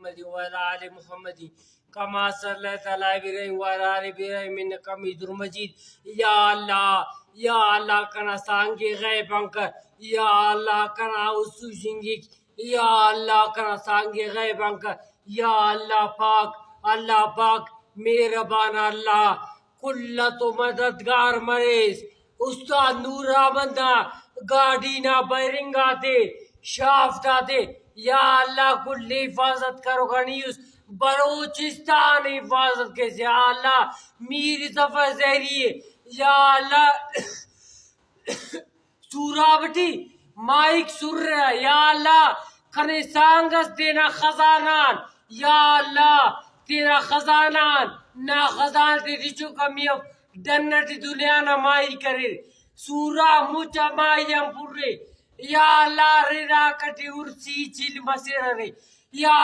محمد وعلى آل محمد كما صليت على إبراهيم وعلى آل إبراهيم إنك حميد مجيد. یا اللہ، یا اللہ، کنا سانگے غیب انکر. یا اللہ، کنا اسو جنگی. یا اللہ، کنا سانگے غیب انکر. یا اللہ پاک، اللہ پاک، مہربان اللہ، کل تو مددگار مریس. استاد نور احمد نا گاڑی نا بیرنگ آتے، شافٹ آتے، یا اللہ کل حفاظت کرو گنیوس، بلوچستان حفاظت کے، یا اللہ میر ظفر زہری، یا اللہ سوراب ٹی مائک سر، یا اللہ کنے سانگس تینا خزانان، یا اللہ تینا خزانان، نا خزانہ تے ٹی چو کمی اف، ڈن ٹی دنیا نا ماہی کریر. سورا مچ ماہی ہم پورے. یا اللہ، ردا کٹی ارسی چیل مسیر رے. یا